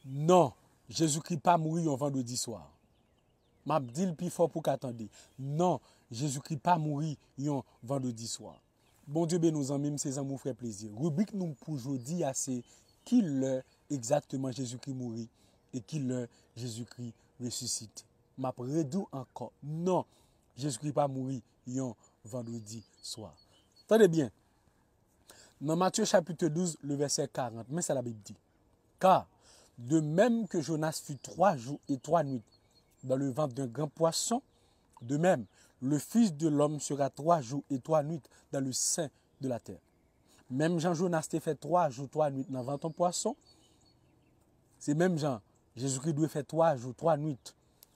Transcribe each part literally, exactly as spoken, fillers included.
Non, Jezikri pa mouri yon vandredi swa. M ap di l pi fò pou w ka tande. Non, Jezikri pa mouri yon vandredi swa. Bondye beni w zanmi m, se zanmi w frè Plezi. Ribrik nou pou jodi a se ki lè egzakteman Jezikri mouri e ki lè Jezikri resisite. M ap redi w ankò. Non, Jezikri pa mouri yon vandredi swa. Tande byen. Nan Matye chapit douz, le vèsè karant, men sa Labib di. Car, de même que Jonas fut trois jours et trois nuits dans le ventre d'un grand poisson, de même, le Fils de l'homme sera trois jours et trois nuits dans le sein de la terre. Menm jan Jonas te fè twa jou, twa nwit nan vant yon pwason, se menm jan Jezikri dwe fè twa jou, twa nwit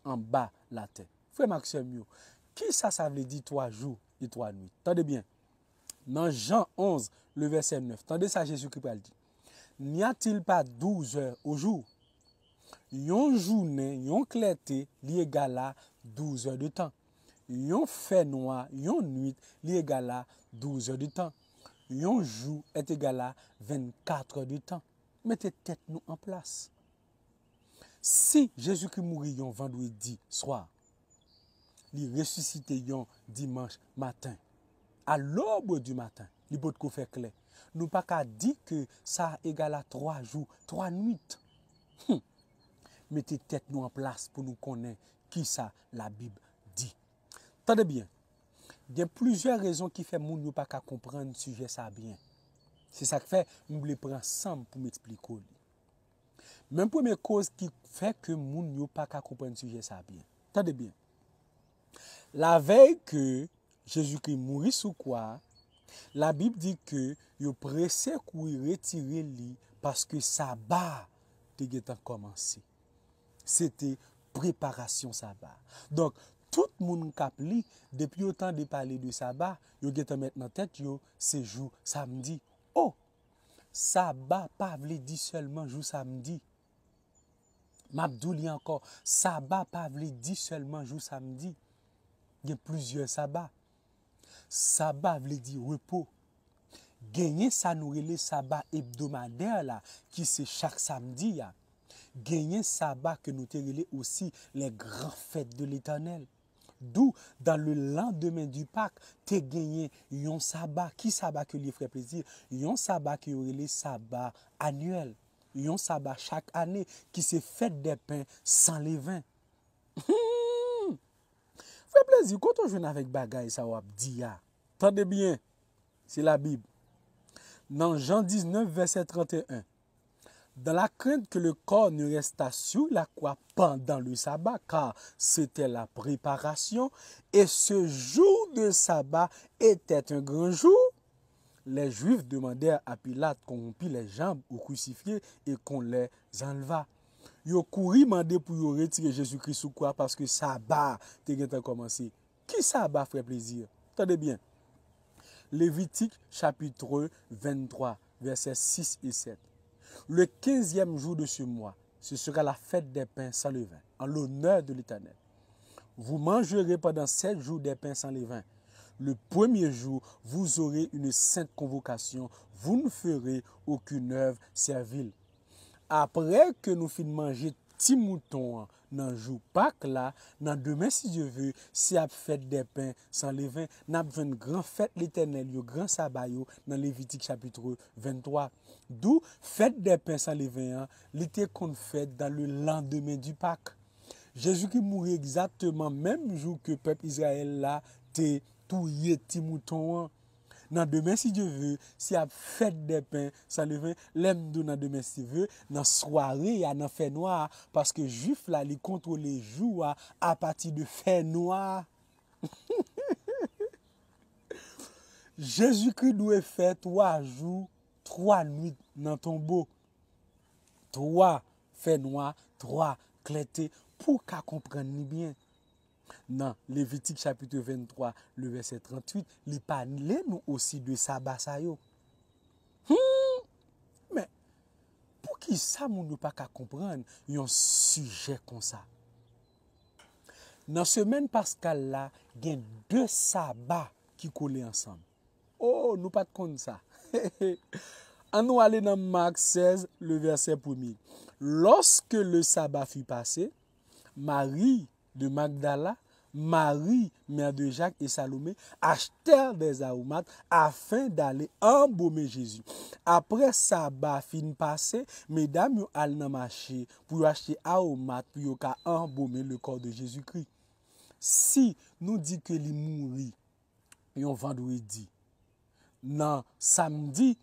anba latè. Frè m ak sè m yo, kisa sa vle di twa jou e twa nwit? Tande byen. Nan Jan onz, le vèsè nèf, tande sa Jezikri pral di. N'y a-t-il pas douze heures au jour? Yon jounen, yon klète, li egal a douz è de tan. Yon fènwa, yon nwit, li egal a douz è de tan. Yon jou est égal à vingt-quatre heures de temps. Mete tèt nou an plas. Si Jezikri mouri yon vandredi swa, li resisite yon dimanch maten, à l'aube du matin, li potko fè klè. Nou pa ka di ke sa egal a twa jou, twa nwit. Hum. Mete tèt nou an plas pou nou konnen kisa Labib di. Tande byen. Gen plizyè rezon ki fè moun yo pa ka konprann sijè sa byen. Se sa k fè m vle pran san m pou m eksplike w li. Men premye koz ki fè ke moun yo pa ka konprann sijè sa byen. Tande byen. Lavèy ke Jezikri mouri sou kwa a, Labib di ke yo prese kouri retire li paske saba te gentan kòmanse. Se te preparasyon saba. Donk, tout moun k ap li, depi yo tande pale de saba, yo gentan met nan tèt yo se jou samdi. O! Saba pa vle di sèlman jou samdi. M ap di w li ankò, saba pa vle di sèlman jou samdi. Gen plizyè saba. Saba vle di repo. Genyen sa nou rele saba ebdomadè la, ki se chak samdi a. Genyen saba ke nou te rele osi les grandes fêtes de l'Éternel. D'où, dans le lendemain du Pâques, te genyen yon saba. Ki saba ke li ye, frè Plezi? Yon saba ke yo rele saba anyèl. Yon saba chak ane, ki se fèt dè pen san leven. Frè Plezi, kote w jwenn avèk bagay sa w ap di a? Tande byen, se Labib. Nan Jan diznèf, vèsè trannteyen, dans la crainte que le corps ne restât sur la croix pendant le sabbat, car c'était la préparation, et ce jour de sabbat était un grand jour, les Juifs demandèrent à Pilate qu'on rompît les jambes ou crucifié et qu'on les enlevât. Yo kouri mande pou yo retire Jezikri sou kwa paske saba te gentan kòmanse. Ki saba, frè Plezi? Tande byen. Levitik chapit venntwa, vèsè sis e sèt. Le quinzième jour de ce mois, ce sera la fête des pains sans levain, en l'honneur de l'Éternel. Vous mangerez pendant sept jours des pains sans levain. Le premier jour, vous aurez une sainte convocation. Vous ne ferez aucune œuvre servile. Apre ke nou fin manje ti mouton an nan jou Pak la, nan demen, si Dye ve, se ap fèt dè pen san leven, n ap jwenn gran fèt Letènèl yo, gran saba yo, nan Levitik chapit venntwa. D'où fèt dè pen san leven an, li te konn fèt dans le lendemain du Pâques. Jezikri mouri egzakteman menm jou ke pèp Izrayèl la te touye ti mouton an. Nan demen, si Dye ve, se ap fèt dè pen san leven. Lè m di w nan demen, si Dye ve, nan sware a, nan fènwa a, paske Jwif la, li kontwole jou a apati de fènwa a. Jezikri dwe fè twa jou, twa nwit nan tonbo. Twa fènwa, twa klète, pou w ka konprann li byen. Nan Levitik chapit venntwa, le vèsè tranntuit, li pale nou osi de saba sa yo. Hmm! Men, poukisa moun yo pa ka konprann yon sijè konsa? Nan semèn paskal la, gen de saba ki kole ansanm. Oh, nou pa t konn sa. Ann nou ale nan Mak sèz, le vèsè premye. Lorsque le sabbat fut passé, Marie de Magdala, Marie, mère de Jacques et Salomé, achetèrent des aromates afin d'aller embaumer Jésus. Apre saba fin pase, medam yo al nan mache pou yo achte awomat pou yo ka anbome le corps de Jésus-Christ. Si nou di ke li mouri yon vandredi, nan samdi,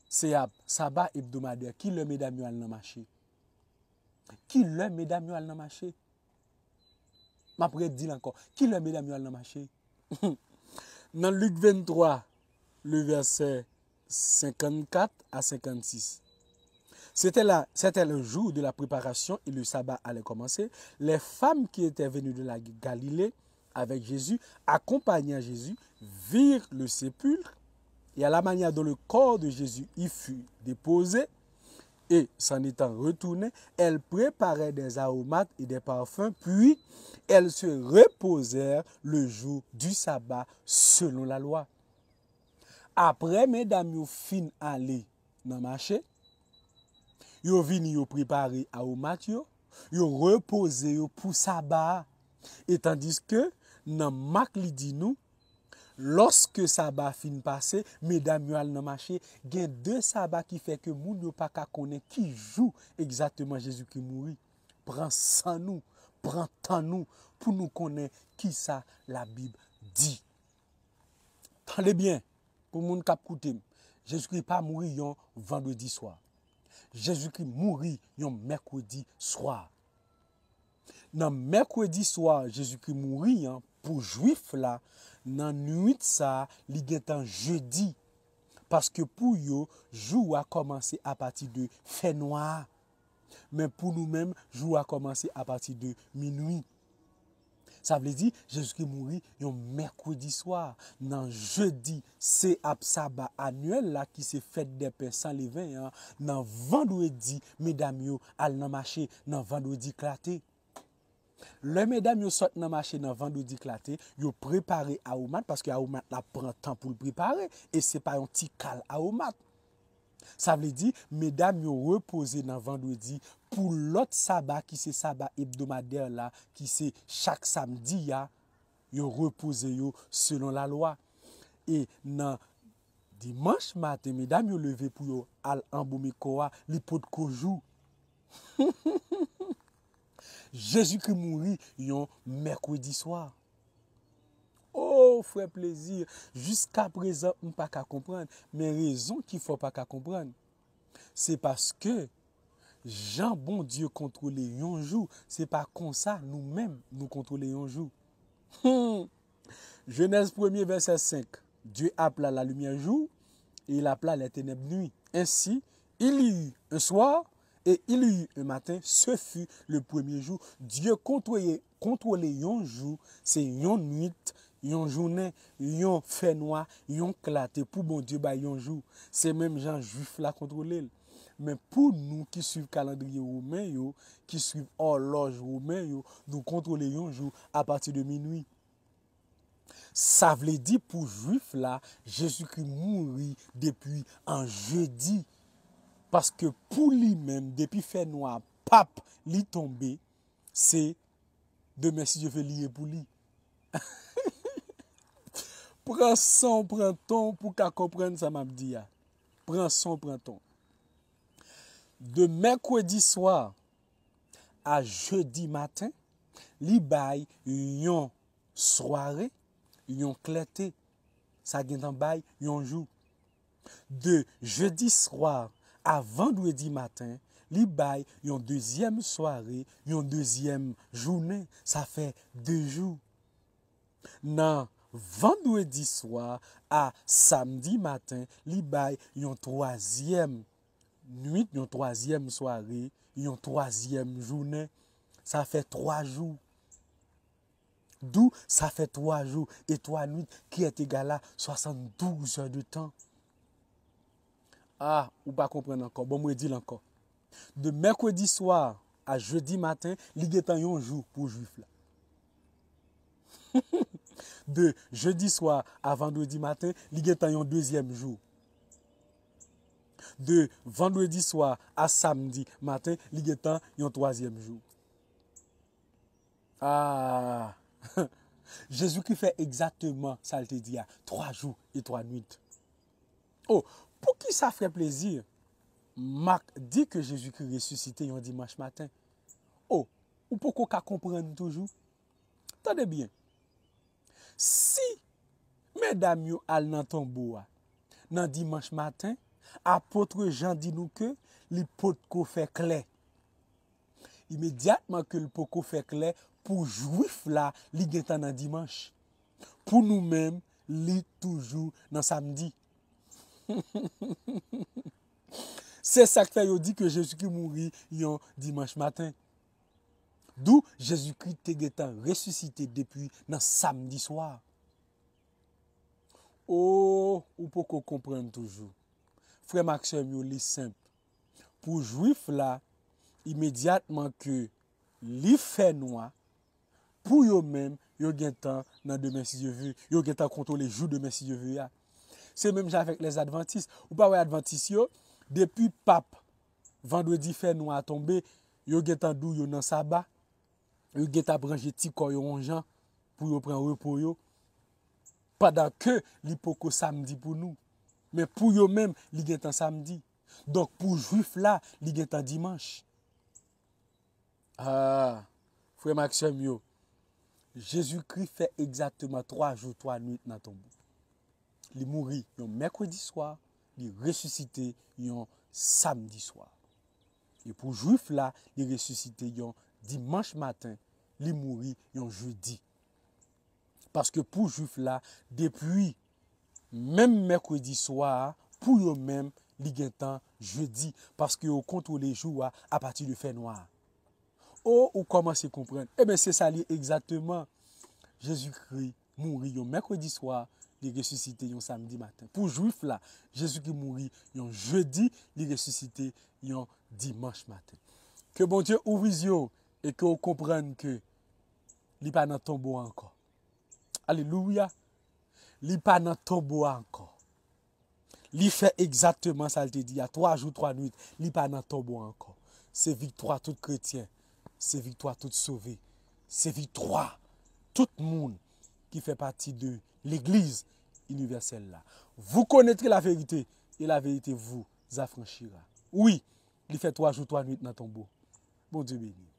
se ap saba ebdomadè, ki lè medam yo al nan mache? Ki lè medam yo al nan mache? M ap redi l ankò. Ki lè medam yo al nan mache? Nan Lik venntwa, le vèsè senkannkat a senkannsis. C'était là, c'était le jour de la préparation et le sabbat allait commencer. Les femmes qui étaient venues de la Galilée avec Jésus, accompagnant Jésus, virent le sépulcre et à la manière dont le corps de Jésus y fut déposé, et s'en étant retournées, elles préparèrent des aromates et des parfums, puis elles se reposèrent le jour du sabbat selon la loi. Apre medam yo fin ale nan mache, yo vini, yo prepare awomat yo, yo repoze yo pou saba a. E tandiske nan Mak li di nou, lòske saba fin pase, medam yo al nan mache, gen de saba ki fè ke moun yo pa ka konnen ki jou egzakteman Jezikri mouri. Pran san nou, pran tan nou pou nou konnen kisa Labib di. Tande byen, pou moun k ap koute m, Jezikri pa mouri yon vandredi swa. Jezikri mouri yon mèkredi swa. Nan mèkredi swa Jezikri mouri an, pou Jwif la, nan nwit sa a, li gentan jedi. Paske pou yo, jou a kòmanse apati de fènwa a. Men pou nou menm, jou a kòmanse apati de minwi. Sa vle di, Jezikri mouri yon mèkredi swa. Nan jedi, se ap saba anyèl la ki se fèt dè pen san leven an. Nan vandredi, medam yo al nan mache. Nan vandredi klate. Lè medam yo sot nan mache nan vandredi klate, yo prepare awomat, paske awomat la pran tan pou l prepare, e se pa yon ti kal awomat. Sa vle di, medam yo repoze nan vandredi pou lòt saba ki se saba ebdomadè la, ki se chak samdi a, yo repoze yo selon lalwa. E nan dimanch maten, medam yo leve pou yo al anbome kò a, li potko jou. Jezikri mouri yon mèkredi swa. O, frè Plezi, jiska prezan m pa ka konprann, men rezon ki fè w pa ka konprann, se paske jan Bondye kontwole yon jou, se pa konsa nou menm nou kontwole yon jou. Hmm. Jenèz premye vèsè senk. Dieu appela la lumière jour, et il appela les ténèbres nuit. Ainsi, il y eut un soir, et il y eut un matin, ce fut le premier jour. Dye kontwole, kontwole yon jou, se yon nwit, yon jounen, yon fènwa, yon klate pou Bondye bay yon jou. Se menm jan Jwif la kontwole l. Men pou nou ki swiv kalandriye women yo, ki swiv òlòj women yo, nou kontwole yon jou apati de minwi. Sa vle di pou Jwif la, Jezikri mouri depi an jedi. Paske pou li menm, depi fènwa p ap li tonbe, se demen, si Dye vle, li ye pou li. Pran san w, pran tan w pou w ka konprann sa m ap di a. Pran san w, pran tan w. De mèkredi swa a jedi maten, li bay yon sware, yon klète. Sa gentan bay yon jou. De jedi swa a vandredi maten, li bay yon dezyèm sware, yon dezyèm jounen. Sa fè de jou. Nan vandredi swa a samdi maten, li bay yon twazyèm nwit, yon twazyèm sware, yon twazyèm jounen. Sa fè twa jou. Dou, sa fè twa jou e twa nwit, ki est égal à soixante-douze heures de temps. Ah, ou pa konprann ankò. Bon, mwen di l ankò. De mèkredi swa a jedi maten, li gentan yon jou pou Jwif la. De jedi swa a vandredi maten, li gentan yon dezyèm jou. De vandredi swa a samdi maten, li gentan yon twazyèm jou. Ah! Jezikri fè egzakteman sa l te di a, twa jou e twa nwit. Oh, poukisa, frè Plezi, Mak di ke Jezikri resisite yon dimanch maten? Oh, ou poko ka konprann toujou? Tande byen. Si medam yo al nan tonbo a nan dimanch maten, apot Jan di nou ke li potko fè klè. Imedyatman ke l poko fè klè, pou jwif la, li gentan nan dimanch. Pou nou menm, li toujou nan samdi. Se sa k fè yo di ke Jezikri mouri yon dimanch maten. Dou Jezikri te gentan resisite depi nan samdi swa. O, ou poko konprann toujou. Frè m ak sè m yo, li senp. Pou jwif la, imedyatman ke li fè nwa, pou yo menm, yo gentan nan demen si Dye ve, yo gentan kontwole jou demen si Dye ve a. Se menm jan avèk lèzadvantis. Ou pa wè advantis yo, depi pap vandredi fè nwa tonbe, yo gentan di w yo nan saba, yo gentan ap ranje ti kò yo yon jan pou yo pran repo yo, pandan ke li poko samdi pou nou. Men pou yo menm, li gentan samdi. Donk pou jwif la, li gentan dimanch. Ah, frè m ak sè m yo, Jezikri fè egzakteman twa jou, twa nwit nan tonbo. Li mouri yon mèkredi swa, li resisite yon samdi swa. E pou jwif la, li resisite yon dimanch maten, li mouri yon jedi. Paske pou jwif la, depi menm mèkredi swa a, pou yo menm, li gentan jedi, paske yo kontwole jou a apati de fènwa a. O, ou kòmanse konprann. Eben, se sa li ye egzakteman. Jezikri mouri yon mèkredi swa, li resisite yon samdi maten. Pou jwif la, Jezikri mouri yon jedi, li resisite yon dimanch maten. Ke Bondye ouvri zye w e ke w konprann ke li pa nan tonbo a ankò. Alelouya! Li pa nan tonbo a ankò. Li fè egzakteman sa l te di a, twa jou, twa nwit, li pa nan tonbo a ankò. Se viktwa tout kretyen, se viktwa tout sove, se viktwa tout moun ki fè pati de legliz inivèsèl la. Vous connaîtrez la vérité, et la vérité vous affranchira. Wi, li fè twa jou, twa nwit nan tonbo. Bondye beni w.